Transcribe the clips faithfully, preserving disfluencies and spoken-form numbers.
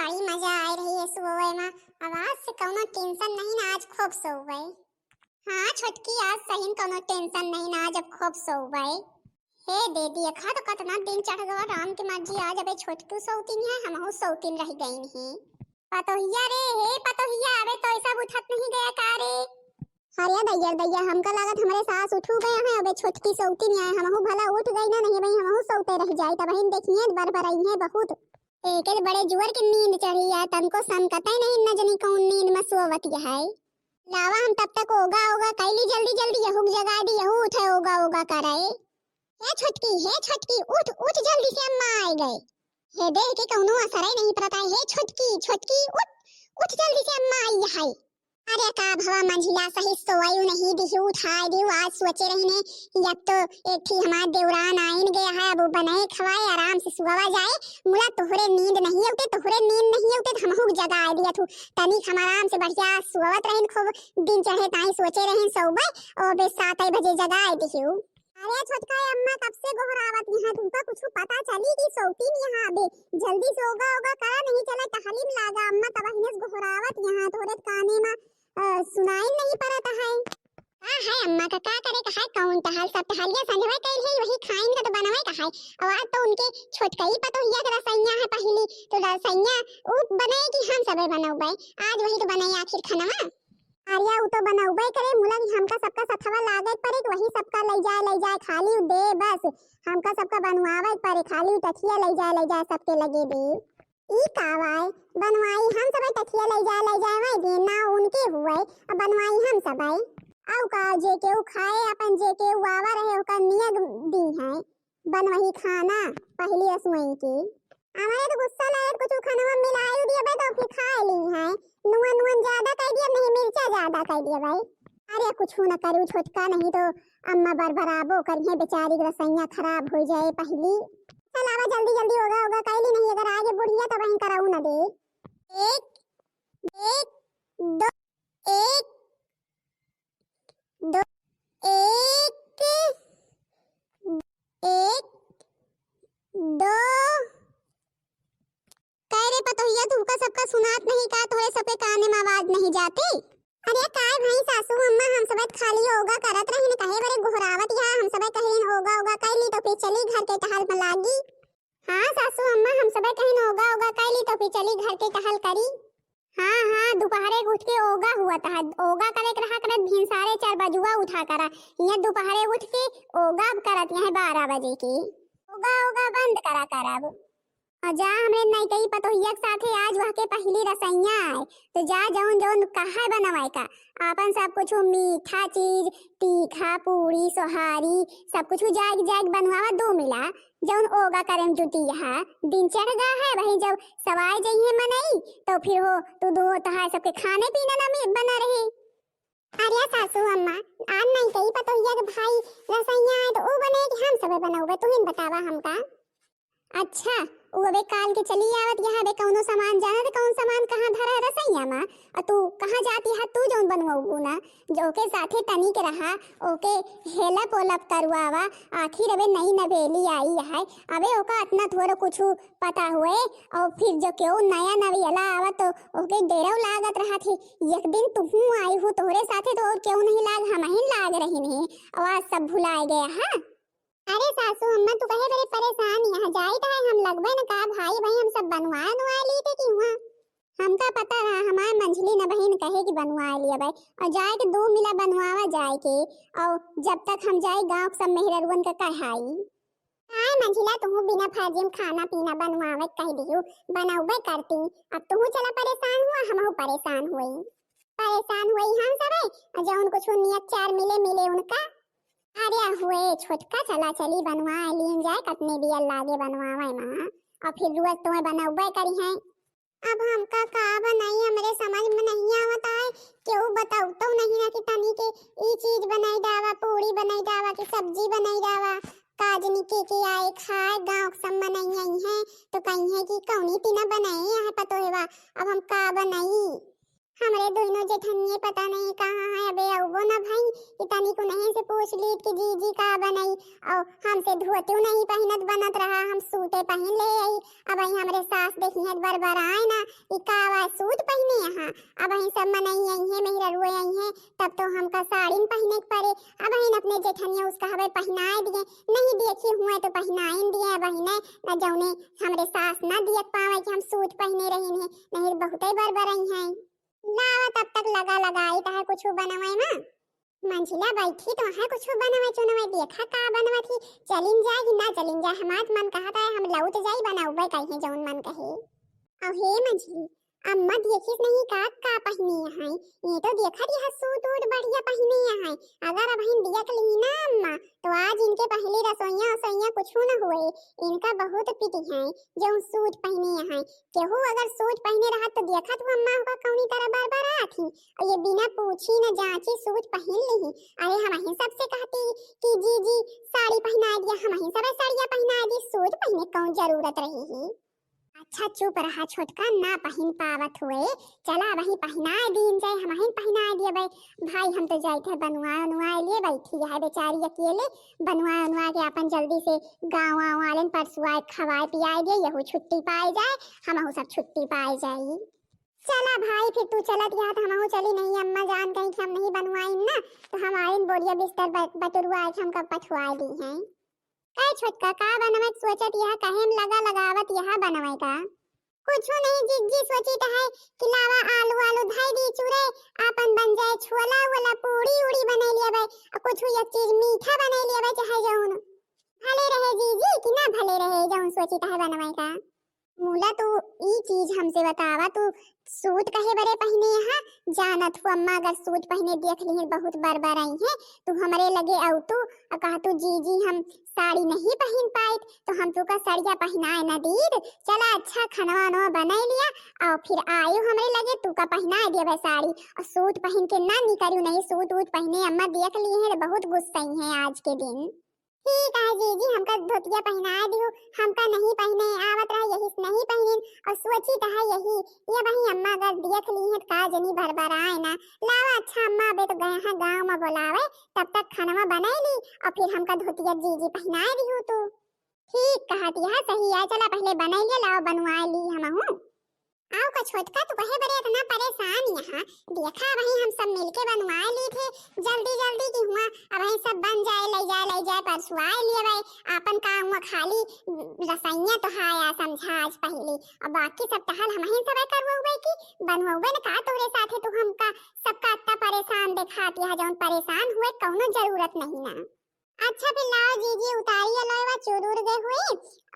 बड़ी मजा आए रही है सोवे में। अब आज से कौनो tension नहीं ना, आज खूब सोवे। हाँ छोटकी, आज सही में कौनो tension नहीं ना, आज अब खूब सोवे। हे दे दिया खा तो कितना दिन चढ़ गवा राम की मर्जी, आज अबे छोटकी सौतीन है, हमहू सौतीन रह गई नहीं। पतोहिया रे, हे पतोहिया, अबे तो ऐसा उठत नहीं गया का रे? अरे दैया दैया, हमका लागत हमरे सास उठू गए हैं, अबे छोटकी सौतीन आए, हमहू भला उठ गई ना, नहीं भाई हमहू सौते रह जाए, तब बहिन देखिए बरबराई है बहुत। एक बड़े जुअर के नींद चढ़ी है, तनको सनकते नहीं, न जनी कौन नींद में सोवत है। लावा हम तब तक ओगा ओगा कैली, जल्दी जल्दी यहू के जगा दी, यहू उठे ओगा ओगा करे। हे छोटकी, हे छोटकी, उठ उठ जल्दी से, अम्मा आए गए। हे देह के कौनो असर ही नहीं पड़ता है। हे छोटकी, छोटकी, उठ उठ जल्दी से, अम्मा आई है। अरे का भवा मंझिला, सही सोवायु नहीं दिहु, उठाए दिहु। आज सोचे रहने कि अब तो एक थी हमार देवरान आइन गया है, अब वो बनाए खवाए आराम से सुआवा जाए। मुला तोहरे नींद नहीं होते, तोहरे नींद नहीं होते तो हमहू के जगाए दिया थू। तनिक हम आराम से बढ़िया सुआवत रहन, खूब दिन चढ़े ताई सोचे रहन सोबे, और बे सात बजे जगाए दिहु। अरे छोटका, अम्मा कब से गोहरावत यहाँ, तुमका कुछ पता चली कि सौतीन यहाँ अबे? जल्दी से ओगा ओगा करा, नहीं चला टहली में लागा। अम्मा तब हिने से गोहरावत यहाँ, तोरे काने में अ, सुनाई नहीं पड़त है। का है अम्मा का, का करे का है, कौन टहल, सब टहलिया संझवा कइल है, वही खाइन का तो बनवे का है। और आज तो उनके छोटकई पतोहिया के रसैया है पहली, तो रसैया उ बनाए कि हम सबे बनौबे? आज वही तो बनाए आखिर खानवा। अरे उ तो बनौबे करे, मुला कि हमका सबका सथवा लागे पड़े, तो वही सबका ले जाए, ले जाए, खाली उ दे बस, हमका सबका बनवावे पड़े, खाली उ टठिया ले जाए, ले जाए, सबके लगे दे। ई का वाय, बनवाई हम सबे टठिया ले जाए, ले जाए वाय दे, ना उनके हुए, अब बनवाई हम सबे। आउ का, जे केहू खाए, अपन जे केहू आवा रहे, ओकर नियग दी है, बनवही खाना, पहली रसोई की। हमारे तो गुस्सा लागे, कुछ खानवा मिलाए दिया बे, तो फिर खा ली है, नुआ नुआ ज्यादा कर दिया, नहीं मिर्चा ज्यादा कर दिया भाई। अरे कुछ न करू छोटका, नहीं तो अम्मा बरबराबो करिहे, बेचारी के रसैया खराब हो जाए पहली। चल आवा जल्दी जल्दी, ओगा ओगा कैली नहीं, अगर आगे बुढ़िया तो वहीं कराऊ न दे। एक, एक, दो, एक, दो, एक, एक, दो। कह रे पतोहिया, तुमका सबका सुनात नहीं का? तोहरे सबके काने में आवाज नहीं जाती? अरे काय भाई सासू अम्मा, हम सब खाली ओगा करत रहिन, कहे बरे गोहरावत यहाँ, हम सब कहिन ओगा ओगा कर ली तो फिर चली घर के टहल में लागी। हाँ सासू अम्मा, हम सब कहिन ओगा ओगा कर ली तो फिर चली घर के टहल करी। हाँ हाँ, दोपहरे के उठ के ओगा हुआ था, ओगा करे के रहा करत भिनसारे चार बजुआ उठा करा, ये दोपहरे उठ के ओगा करत यहाँ बारह बजे के। ओगा ओगा बंद करा करब। और जा हमरे नइकई पतोहिया के साथे आज वह के पहली रसैया आए, तो जा जौन जौन कहा बनवाए का, आपन सब कुछ मीठा चीज, तीखा, पूरी, सोहारी, सब कुछ जाग जाग बनवावा दो मिला, जौन ओगा करे में जुटी यहाँ। दिन चढ़ गा है, वही जब सवाए जइहे मनई, तो फिर हो तू दो तहार सबके खाने पीने ना मि-, बना रही। अरे सासू अम्मा, आज नइकई पतोहिया के भाई रसैया आए, तो ऊ बने कि हम सबे बनौबे, तुहिन बतावा हमका। अच्छा, उ अबे काल के चली आवत यहाँ, अबे कौनो सामान जाना तो कौन सामान कहाँ धरा है रसैया मा, और तू कहाँ जाती है, तू जौन बनवाऊ ना, जो ओके साथे तनी के रहा, ओके हेलप ओलप करवावा, आखिर अबे नई नवेली आई है, अबे ओका इतना थोड़ा कुछ पता हुए, और फिर जो केहू नया नवेला आवा तो ओके डेरव लागत रहा थी, एक दिन तुहू आई हूँ तोहरे साथे तो और केहू नहीं लाग, हम ही लाग रही नहीं, और आज सब भुलाए गया है। अरे सासू अम्मा, तू कहे बरे परेशान, यहाँ जाई तो है, हम लगबे न का भाई भाई, हम सब बनवा नुआ ली थे कि हुआ। हमका पता रहा, हमार मंझली न बहिन कहे कि बनवा लिया भाई, और जाए के दो मिला बनवावा जाए के, और जब तक हम जाए गाँव के सब मेहररुअन का कहाई। आए मंझिला, तुहू बिना फाजिम खाना पीना बनवावे कह दिहू, बनौबे करती, अब तुहू चला परेशान हुआ, हमहू परेशान हुई। परेशान हुई हम सबे, और जौन कुछ नियत चार मिले, मिले उनका। अरे हुए छोटका, चला चली बनवा लीन जाए, कतने बिया लागे बनवावे मा, और फिर रोज तुम्हें बनौबे करी हैं। अब हमका का बनाई, हमरे समझ में नहीं आवत आए, केहू बताऊ तो नहीं ना कि तनी के ई चीज बनाई डावा, पूरी बनाई डावा कि सब्जी बनाई डावा, काजनी के के आए खाए, गाँव के सब मनई आई हैं तो कही है कि कौनी तीना बनाई है पतोहवा, अब हम का बनाई? हमरे दुइनो जेठनिये पता नहीं कहाँ है, अबे अउबो न भई कि तनिक उन्हीं से पूछ लीत कि जीजी का बनई। और हमसे धोतियो नहीं पहिनत बनत रहा, हम सूटे पहिन ले आई। अबहीं हमरे सास देखिहैं त बरबराए ना, ई का बा सूट पहिने यहाँ। अबहीं सब मनई अइहैं, मेहररुए अइहैं, तब तो हमका साड़िन पहिने के परे। अबहिन अपने जेठनिया उसका हवे पहिनाए दिए, नहीं देखी हुए तो पहिनाइन दिए। अबहिन न जौने हमरे सास न दियत पावे कि हम सूट पहिने रहिन है, नहीं बहुते बरबरइहैं। लावा तब तक लगा लगाई तहा कुछ बनवे मा। मंझिला बैठी तो है कुछ बनवे चुनवे, देखा का बनवत ही, चलिन जाए कि ना चलिन जाए। हमार मन कहत है हम लौट जाई, बनउबे कइहैं जौन मन कहे। अउ हे मंझिली, अम्मा देखिस नहीं का का पहिने हैं, ये तो देखत यह सूट वूट बढ़िया पहिने हैं। अगर अबहिन देख ली ना अम्मा, तो आज इनके पहली रसोइया वसोइया कुछ न हुए, इनका बहुत पिटी हैं जो सूट पहिने हैं। केहू अगर सूट पहिने रहत तो देखत हो अम्मा का कौनी तरह बरबरात ही, और ये बिना पूछी न जांची सूट पहिन ली। अरे हमही सबसे कहती कि जीजी साड़ी पहिना दिया, हमही सब साड़िया पहिना दी, सूट पहिने कौन जरूरत रही ही। अच्छा चुप रहा छोटका, ना पहिन पावत हुए, चला अबहीं पहिनाए दीन जाए, हमहिन पहिनाए दिए भाई। भाई हम तो जाइत है बनवाए उनवाए लिए, बैठी है बेचारी अकेले, बनवाए उनवाए के आपन जल्दी से गाँव वाँव वालेन परसुआए खवाए पियाए दिए, यहू छुट्टी पाए जाए, हमहू सब छुट्टी पाए जाई। चला भाई फिर तू चलत यहाँ तो हमहू चली, नहीं अम्मा जान कहीं कि हम नहीं बनवाइन ना, तो हम आइन बोरिया बिस्तर ब-, बटुरवाए के हमका पठवाए दी हैं। ए छोटका, का बनवे के सोचत यह, कहे में लगा लगावत यह बनवे का? कुछु नहीं जिज्जी, सोचित है कि लावा आलू आलू धई दी चूरे, आपन बन जाए छोला वोला, पूड़ी उड़ी बने लिया बे, आ कुछु एक चीज मीठा बने लिया बे, चाहे जौन। भले रहे जीजी कि ना भले रहे, जौन सोचित है बनवे का। मुला तू ई चीज हमसे बतावा, तू सूट कहे बरे पहिने यहाँ? जानत हो अम्मा अगर सूट पहिने देख लिहे बहुत बरबरइहैं। तू हमरे लगे अउतू अ कहतू जीजी हम साड़ी नहीं पहिन पाइत, तो हम तुका सड़िया पहिनाए न दीद। चला अच्छा खनवा वनवा बनाई लिया अउ फिर आयु हमरे लगे तुका पहिनाए देबे साड़ी। अउ सूट पहिन के ना निकरियो नहीं, सूट वूट पहिने अम्मा देख लिहे तो बहुत गुस्सइहैं आज के दिन। ठीक है जीजी, हमका धोतिया पहिनाए दिहु, हमका नहीं पहिने आवत रहा, यही से नहीं पहिनिन। अउ सोचित है यही, ये वही अम्मा अगर देख लिहे तो का जनी बरबराए ना। लावा अच्छा अम्मा, अबे तो गए हैं गाँव मा बोलावे, तब तक खनवा बनाई ली अउ फिर हमका धोतिया जीजी पहिनाए दिहु तू। ठीक कहत यह, सही है, चला पहले बनाई लिया, लावा बनवाए ली हमहू। आउ का छोटका, तू कहे बरे इतना परेशान यहाँ? देखा, अबहीं हम सब मिलके बनवाए ली थे जल्दी जल्दी कि हुआ, अबहीं सब बन जाए, लई जाए, लई जाए, परसुआए लिए भाई। आपन काम हुआ खाली रसोइया तो है या समझा आज पहली, अब बाकी सब टहल हमहीं सब करवउबे की बनवउबे न का तोरे साथे तू हमका सबका इतना परेशान देखात यहाँ, जौन परेशान हुए कौनो जरूरत नहीं ना। अच्छा फिर लाओ जीजी, उतारी अलोयवा चुरुर गए हुए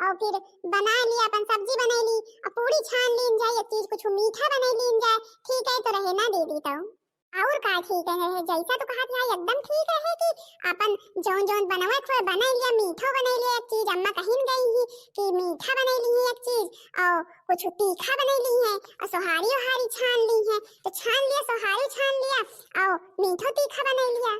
अउ फिर बना ली, अपन सब्जी बनाई ली अउ पूड़ी छान लीन जाए, एक चीज कुछ मीठा बनाई लीन जाए। ठीक है तो रहे ना दीदी, तो और का ठीक है, रहे जैसा तो कहा था एकदम ठीक रहे कि अपन जौन जौन बनवत हुए बनाई लिया, मीठो बनाई लिया एक चीज, अम्मा कहिन गई ही कि मीठा बनाई ली है एक चीज अउ कुछ तीखा बनाई ली है अउ सोहारी ओहारी छान ली है, तो छान लिया, सोहारी छान लिया अउ मीठो तीखा बनाई लिया।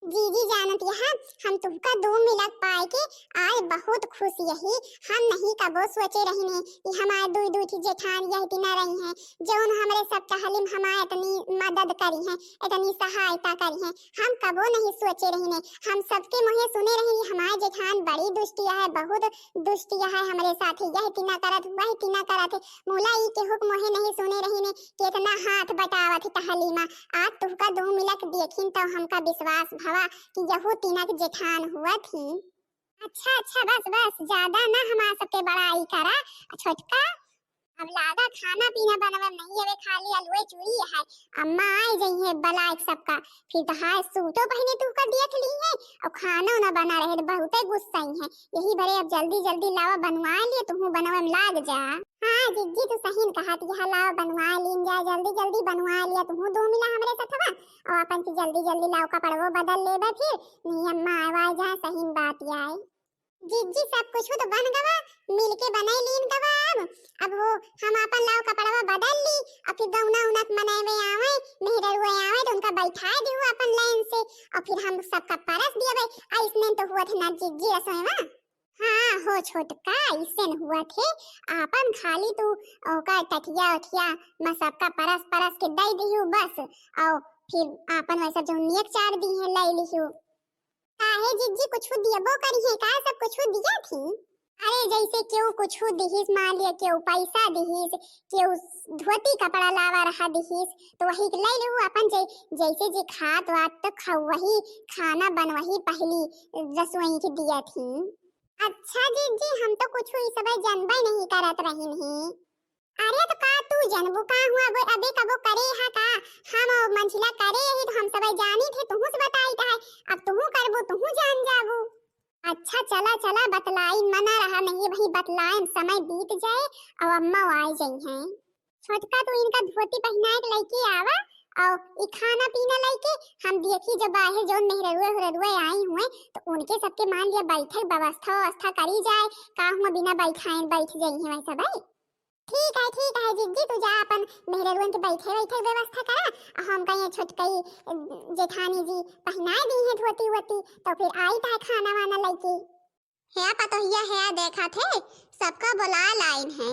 जीजी जानत यह, हम तुमका दो मिलत पाए के आज बहुत खुश यही। हम नहीं कबो सोचे रहिने कि हमारे दुई दुई ठे जेठान यह दिना रही हैं, जौन हमरे सब टहलिम हमारे इतनी मदद करी हैं, इतनी सहायता करी हैं। हम कबो नहीं सोचे रहिने। हम सबके मुँहे सुने रहिने हमारे जेठान बड़ी दुष्टिया है, बहुत दुष्टिया है हमरे साथ, यह तिना करत, वह तिना करत है। मुला ई केहू के मुँहे नहीं सुने रहिने कि इतना हाथ बटावत है टहली मा। आज तुहका दो मिलक देखिन तो हमका विश्वास भवा कि यहू तिनक जेठान हुआ थी। अच्छा, अच्छा, बस, बस, ज्यादा ना हमार सबके बड़ाई करा। छोटका, अब लागा खाना पीना बनवे में नहीं हवे, खाली अलुए चूरी है। अम्मा आए जइहे बलाए सबका, फिर तो हाय सूटो पहिने तुहका देख ली है अउ खानो ना बना रहे, बहुते गुस्साई है। यही भरे अब जल्दी जल्दी लावा बनवा लिए, तुहू बनवे में लाग जा। हाँ जिज्जी, तू सही न कहत यह, लाओ बनवा लीन जाए, जल्दी जल्दी बनवा लिया तुहू दो मिला हमरे सथवा, अउ अपन की जल्दी जल्दी लाओ कपड़वो बदल लेबे, फिर नहीं अम्मा आवाज है, सही न बात आए। जिज्जी सब कुछ तो बन गवा, मिलके बनाई लीन गवा। अब अब वो हम अपन लाओ कपड़वा बदल ली, अउ फिर गौना उना के मनई में आवे, मेहररुए आवे तो उनका बैठाए दिहु अपन लाइन से, अउ फिर हम सबका परस दियबे। ऐसने तो हुआ थे ना जिज्जी रसोईवा। हाँ हो छोटका, इससे न हुआ थे, आपन खाली तू ओका टठिया उठिया म सबका परस परस के दई दिहू बस, और फिर आपन वैसा जो नेक चार दी है लई लिहू। काहे जिज्जी, कुछु दियबो करी है का? सब कुछु दिया थी। अरे जैसे केहू कुछु दिहिस, मान लिया केहू पैसा दिहिस, केहू धोती कपड़ा लावा रहा दिहिस, तो वही के लई लिहू अपन जै-, जैसे जे खात वात तो खाऊ, वही खाना बनवही पहली रसोई के दिया थी। अच्छा जिज्जी, हम तो कुछु ई सब जनबे नहीं करत रहिन ही। अरे तो का तू जनबू का हुआ, अबे, अबे कबो करे हा का? हम ओ मंझिला करे ही तो हम सबे जानी थे, तुहू से बताई था, अब तुहू करबू, तुहू जान जाबू। अच्छा चला चला, बतलाइन मना रहा, नहीं भाई बतलाइन, समय बीत जाए और अम्मा आए जाई हैं। छोटका तू इनका धोती पहनाए के लइके आवा और ई खाना पीना लइके हम देखी जब बाहर जौन मेहररुए हुररुए आई हुए तो उनके सबके मान लिया बैठक व्यवस्था व्यवस्था करी जाए, का हुआ बिना बैठाए बैठ जाई हैं वैसा भाई। ठीक है, ठीक है जिज्जी, तू जा अपन मेहररुअन के बैठे बैठे व्यवस्था करा, आ हम कहीं छोटकई जेठानी जी पहनाए दी है धोती वोती, तो फिर आई ता खाना वाना लइके। हे पतोहिया, हे देखा थे, सबका बुलाए लाइन है।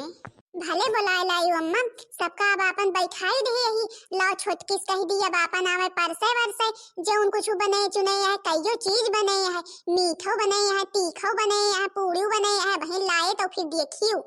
भले बुलाए लाई अम्मा, सबका अब आपन बैठाई दे यही। लाओ छोटकी से कह दी अब आपन आवे परसे वरसे, जौन कुछ बने चुने है, कईयो चीज बने है, मीठो बने है, तीखो बने है, पूड़ियो बने है, बहिन लाए तो फिर देखियो।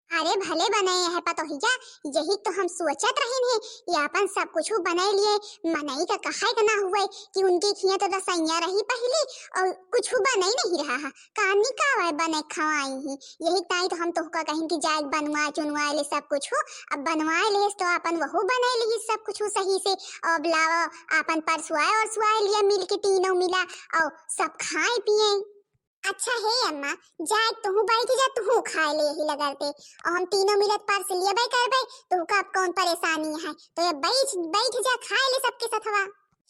अरे भले बनाए है पतोहिया, यही तो हम सोचत रहिन है, ये अपन सब कुछ बनाए लिए, मनई का कहाए के ना हुए कि उनके खिया तो रसैया रही पहली और कुछ बनाई नहीं रहा है, कानी का आवे बने खवाई ही। यही ताई तो हम तोहका कहिन कि जाए बनवा चुनवा ले सब कुछ हो। अब बनवा ले तो अपन वहू बनाए ली सब कुछ सही से, और अब लावा अपन परसुआए और सुआए लिया मिल के तीनों मिला और सब खाए पिए। अच्छा हे अम्मा, जाए तुहू बैठ जा, तुहू खाए ले यही लगरते। और हम तीनों मिलत परस लेबे करबे, तुहका अब कौन परेशानी है? तो ये बैठ, बैठ जा, खाए ले सबके सथवा।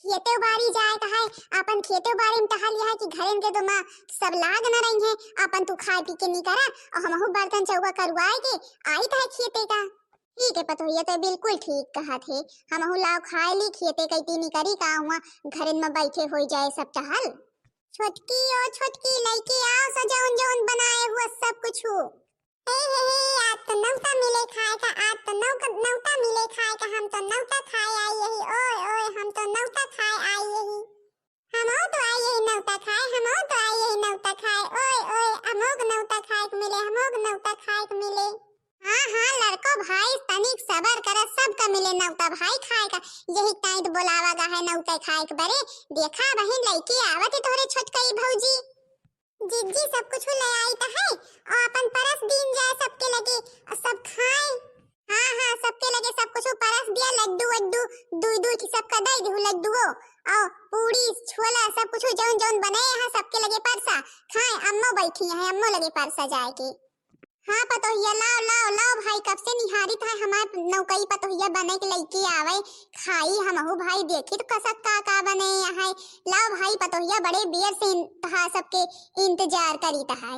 खेते बारी जाए का है, अपन खेते बारी में टहल यहाँ कि घरन के तो माँ सब लाग न रही है, अपन तू खाए पी के नहीं करा, और हमहू बर्तन चौका करवाए के आई था खेते का। ठीक है पतोहिया, तो बिल्कुल ठीक कहा थे, हमहू लाओ खाए ली, खेते कई तीनी करी का हुआ, घरन में बैठे हो जाए सब टहल। छोटकी, ओ छोटकी, लइके आओ स जौन जौन बनाए हुआ सब कुछ। हे, हे, हे, आज तो नौता मिले खाए का, आज तो नौका-, नौता मिले खाए का, हम तो नौता खाए आई यही, ओए, ओए, हम तो नौता खाए आई यही। हमहू तो आई यही नौता खाए, हमहू तो आई यही नौता खाए, ओए, ओए, हमहू के नौता खाए के मिले, हमहू के नौता खाए के मिले। हाँ, हाँ, लड़को भाई, तनिक सबर कर, सबका मिले नौता भाई खाए का। यही ताई तो बोलावा गा है नौता खाए के बरे। देखा बहिन, लइके आवत है तोहरे छोटकई भौजी। जिज्जी, सब कुछ ले आई त है, और अपन परस दीन जाए सबके लगे, और सब खाए। हाँ, हाँ, सबके लगे सब कुछ परस दिया, लड्डू वड्डू, दुई दुई की सबका दे दिहू लड्डुओ, और पूड़ी, छोला, सब कुछ जौन जौन बने हैं, सबके लगे परसा, खाए, अम्मो बैठी हैं, अम्मो लगे परसा जाए के। हाँ पतोहिया, लाओ, लाओ, लाओ भाई, कब से निहारित है हमार नौकई पतोहिया बने के लइके आवे, खाई हमहू भाई, देखी तो कसक का का बने है। लाओ भाई, पतोहिया बड़े बेर से इन-, तहा सबके इंतजार करीत है।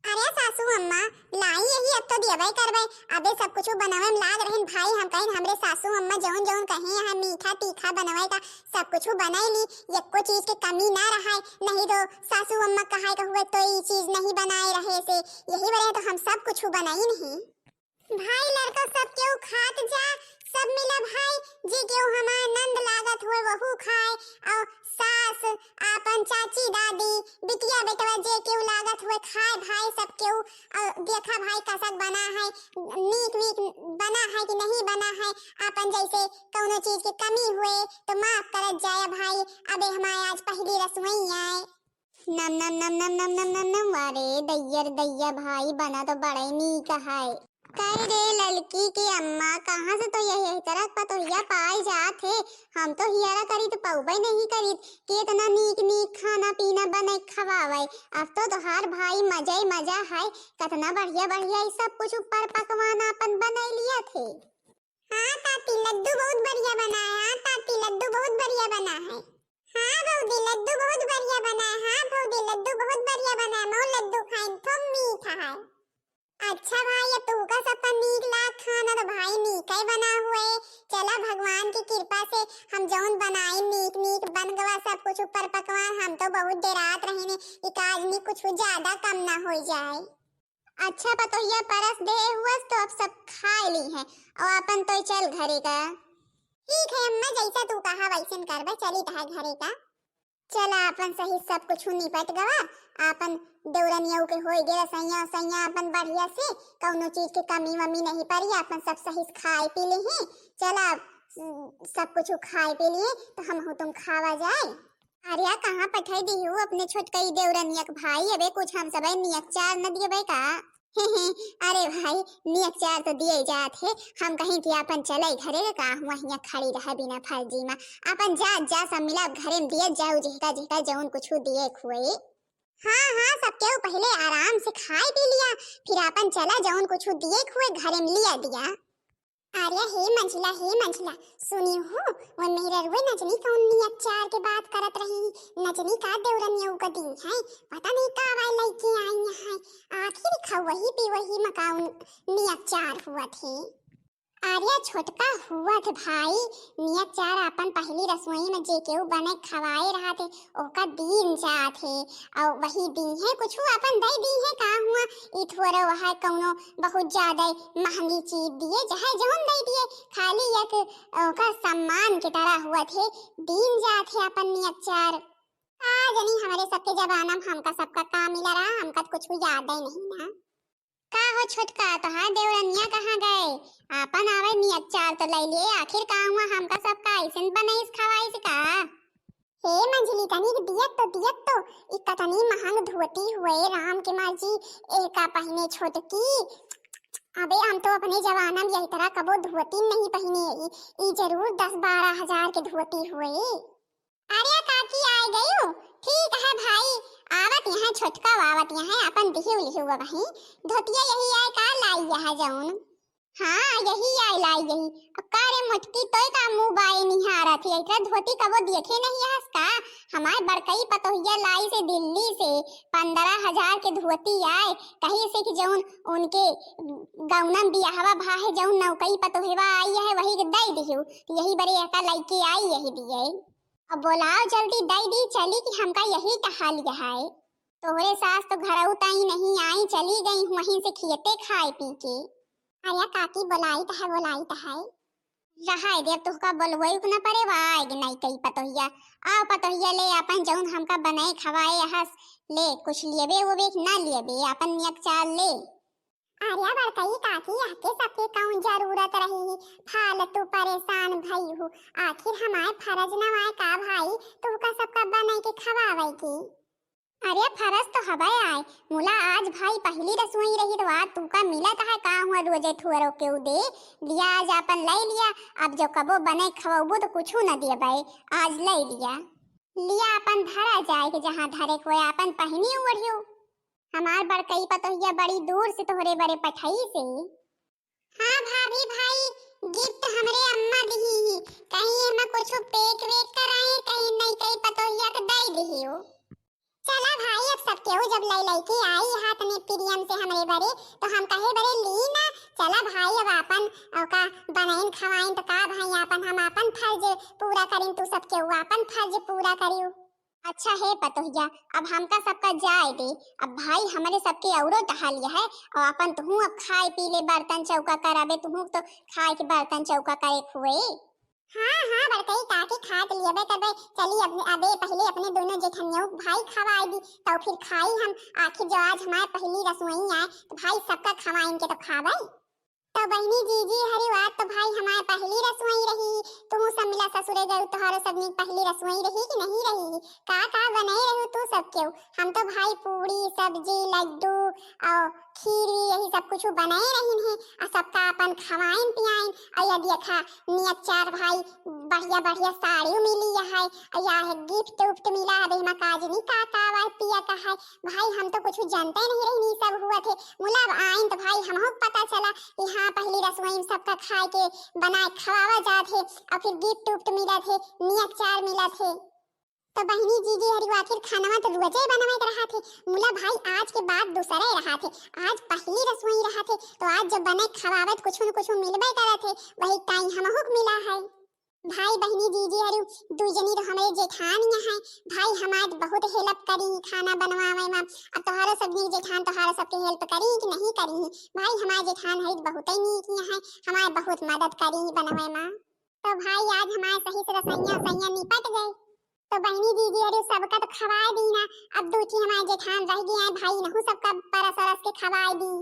अरे सासू अम्मा, लाई यही, अब तो देवे करबे, अबे सब कुछ बनावे में लाग रहिन भाई, हम कहिन हमरे सासू अम्मा जौन जौन कहे हैं मीठा तीखा बनवे का, सब कुछ बनाई ली, एको चीज के कमी ना रहाय, नहीं तो सासू अम्मा कहाय का हुए तो ई चीज नहीं बनाए रहे से, यही वजह तो हम सब कुछ बनाई नहीं। भाई लड़का सब केहू खात जा, सब मिला भाई, जे केहू हमार नंद लागत हुए वहू खाए, और सास, आपन चाची दादी, बिटिया बेटवा जे केहू लागत हुए खाए भाई सब केहू, और देखा भाई कसक बना है, नीक वीक बना है कि नहीं बना है, आपन जैसे कौनो चीज के कमी हुए तो माफ करत जाया भाई, अबे हमारे आज पहली रसोई आए। नम नम नम नम नम नम नम नम, वारे दैया रे दैया भाई, बना तो बड़ा ही नीक है। कह रे लड़की के अम्मा, कहाँ से तो यही, यही तरह पतोहिया पाए जात है, हम तो हियारा करी तो पौबे नहीं करीत, कि इतना नीक नीक खाना पीना बने खवावे। अब तो तोहार भाई मजा ही मजा है, कितना बढ़िया बढ़िया ई सब कुछ ऊपर पकवान अपन बने लिया थे। हाँ ताती, लड्डू बहुत बढ़िया बना है। हाँ ताती, लड्डू बहुत बढ़िया बना है। हाँ भौजी, लड्डू बहुत बढ़िया बना है। हाँ भौजी, लड्डू बहुत बढ़िया बना है। मऊ लड्डू खाइन, थोम मीठा है। अच्छा भाई, ये तू का सबका नीक लाग खाना तो भाई नीक ही बना हुए। चल भला भगवान की कृपा से हम जौन बनाई नीक नीक बन गवा सब कुछ ऊपर पकवान। हम तो बहुत डेरात रही ने कि काज में कुछ ज्यादा कम ना हो जाए। अच्छा पतोहिया परस दे हुअस तो अब सब खाए ली है और अपन तो चल घरे का। ठीक है अम्मा, जैसा तू कहा वैसन करबे, चली तहार घरे का। चला अपन सही सब कुछ निपट गवा, अपन देवरनिया के होई गए रसैया उसैया अपन बढ़िया से, कौनो चीज के कमी वमी नहीं पड़ी, अपन सब सही से खाए पी ले हैं। चला सब कुछ खाए पी लिए तो हम हो तुम खावा जाए। अरे कहाँ पठाई दी हूँ अपने छोटकई देवरनिया के भाई, अबे कुछ हम सब नियत चार न दिए का? अरे भाई, नियत चार तो दिए जात है। हम कहीं कि अपन चले घरे का काम हुआ, हियाँ खड़ी रह बिना फर्जी मा। अपन जा, जा सब मिला घरे में दिए जाऊ, जेहका जेहका जौन कुछ दिए खुए। हाँ हाँ, सब केहू पहले आराम से खाए पी लिया, फिर अपन चला जौन कुछ दिए खुए घरे में लिया दिया। अरे हे मंझला, हे मंझला, सुनी हो, वो मेहररुए नजनी कौन नियत चार के बात करत रही। नजनी का देवरनिया का दी है, पता नहीं का आवाज लइके आई है। आखिर खवही पिवही मा कौन नियत चार हुआ थे। अरे छोटका हुआ थे भाई, नियत चार अपन पहली रसोई में जे केहू बने खवाए रहा थे, ओका दीन जात है। और वही दी है, कुछ अपन दे दी है, का हुआ, ई थोड़ा वह कौनो बहुत ज्यादा महंगी चीज दिए, चाहे जौन दे दिए, खाली एक ओकर सम्मान के तरह हुआ थे, दीन जात है अपन नियत चार। का जनी हमरे सबके जमाना में हमका सबका का मिला रहा, हमका तो कुछ याद ही नहीं ना। का हो छोटका, तोहार देवरनिया कहाँ गए? आपन आवे नियत चार तो ले लिए, आखिर का हुआ, हमका सबका ऐसन बनाइस खवाइस का? हे मंझली, तनिक दियत तो, दियत तो, ई कतनी महंग धोती हुए राम के माँ जी, एका पहिने छोटकी। अबे हम तो अपने जमाना में यही तरह कबो धोती नहीं पहिने ही, ई जरूर दस बारह हजार के धोती हुए। अरे काकी, आए गयू? ठीक है भाई, आवत यहाँ छोटका आवत यहाँ अपन दिहू लिहू वही धोतिया यही आए का लाई यहाँ जौन। हाँ यही आए लाई यही। अब का रे मोटकी, तोय का मुँह बाए निहारत है, एकरा धोती कबो देखे नहीं हस का? हमार बड़कई पतोहिया लाई से दिल्ली से पन्द्रह हजार के धोती आए, कही से कि जौन उनके गौनम बियाहवा भा है जौन नौकई पतोहवा आई है वही के दे दिहू, यही बरे एका लइके आई यही दिए। अब बोलाओ जल्दी, दई दी चली कि हमका यही टहालिया है। तोहरे सास तो घरऊ ताई नहीं आई, चली गई वहीं से खियते खाए पी के। अरे काकी बोलाई त है, बोलाई त है। रहाय देव, तुहका बोलवई न परे, वाग नहीं कई पतोहिया। आओ पतोहिया ले अपन जौन हमका बनाए खवाए हस, ले कुछ लियबे उबे कि ना लियबे, अपन नियत चार ले। अरे बड़कई काकी, यहके सबके कौन जरूरत रही, फालतू परेशान भई हूँ। आखिर हमार फरज न आए का भाई, तुहका सबका बनाए के खवावे की? अरे फरज तो हवे आए, मुला आज भाई पहली रसोई रही तो आज तुहका मिलत है का हुआ, रोजे थुअरो केहू दे लिया, आज अपन ले लिया। अब जो कबो बने खवबू तो कुछ न दिए भाई, आज ले लिया। लिया अपन धरा जाए के जहाँ धरे कोई अपन पहनी ओढ़ियो। हमार बड़कई पतोहिया बड़ी दूर से तोहरे बरे पठई से। हाँ भाभी भाई, gift हमरे अम्मा दिही ही, कहीं एमा कुछ pack वेक कराए, कहीं नहीं कहीं पतोहिया के दई दिही हो। चला भाई, अब सब केहू जब लई लई के आई हाथ में प्रियम से हमरे बरे, तो हम कहे बरे ली ना। चला भाई, अब आपन ओका बनाइन खवाइन तो का भाई, आपन हम आपन फर्ज पूरा करिन, तू सब केहू आपन फर्ज पूरा करियो। अच्छा हे पतोहिया, अब हमका सबका जाए दे। अब भाई हमरे सबके औरो टहलिया है, और अपन तुहूँ अब खाए पी ले, बर्तन चौका कराबे, तुहूँ तो खाए के बर्तन चौका करे खुए। हाँ हाँ बड़कई काकी, खात लियबे करबे। चली अब अबे पहले अपने दोनों जेठनियों के भाई खवाए दी, तो फिर खाई हम। आखिर जो आज हमारे पहली रसोई आए तो भाई सबका खवाइन के तो खाबे। तो बहिनी जीजी हरी बात तो भाई हमार पहली रसोई रही, तू सब मिला ससुरे गयू, तोहरो सबनी पहली रसोई रही कि नहीं रही? का का बनाए रहू तू सब केहू? हम तो भाई पूरी सब्जी लड्डू और खीरी यही सब कुछ बनाए रही हैं, और सबका अपन खवाइन पियाइन। और यदि देखा नियत चार भाई बढ़िया बढ़िया साड़ी मिली है, और या है gift उफ्ट मिला है, अबे हमार काजनी का का आवाज पिया का है। भाई हम तो कुछ जानते नहीं रहनी सब हुआ थे। मुला अब आइन तो भाई हमहू के पता चला कि हाँ पहली रसोई में सबका खाए के बनाए खवावा जात है, और फिर gift उफ्ट मिला थे, नियत चार मिला थे। तो बहिनी जीजी हरिउ आखिर खानवा तो रोजे बनवत रहा थे, मुला भाई आज के बाद दूसरे रहा थे, आज पहली रसोई रहा थे, तो आज जब बने खवावत कुछु न कुछु मिलबे करत है, वही ताई हमहू के मिला है। भाई बहिनी जीजी हरिउ दुइ जनी तो हमरे जेठान यहाँ है, भाई हमार बहुत help करी खाना बनवावे मा, अब तोहारो सब जनी जेठान तोहारो सबके help करी कि नहीं करी? भाई हमार जेठान है बहुत ही नीक यहाँ है, हमार बहुत मदद करी बनवे मा। तो भाई आज हमार सही से रसोइया उसैया निपट गए। तो बहिनी जीजी हरिउ सबका तो खवाए दी ना, अब दू ठी हमार जेठान रह गए हैं, भाई नहू सबका परस परस के खवाए दी।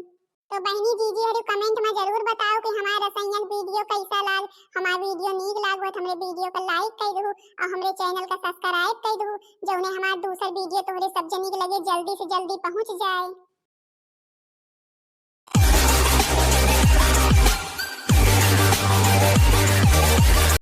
तो बहिनी जीजी हरिउ comment मा जरूर बताओ कि हमार रसोइया video कैसा लाग, हमार video नीक लाग हो तो हमरे video का like कर दू और हमरे channel का subscribe कर दू, जौने हमार दूसर video तोहरे सब जनी के लगे जल्दी से जल्दी पहुँच जाए।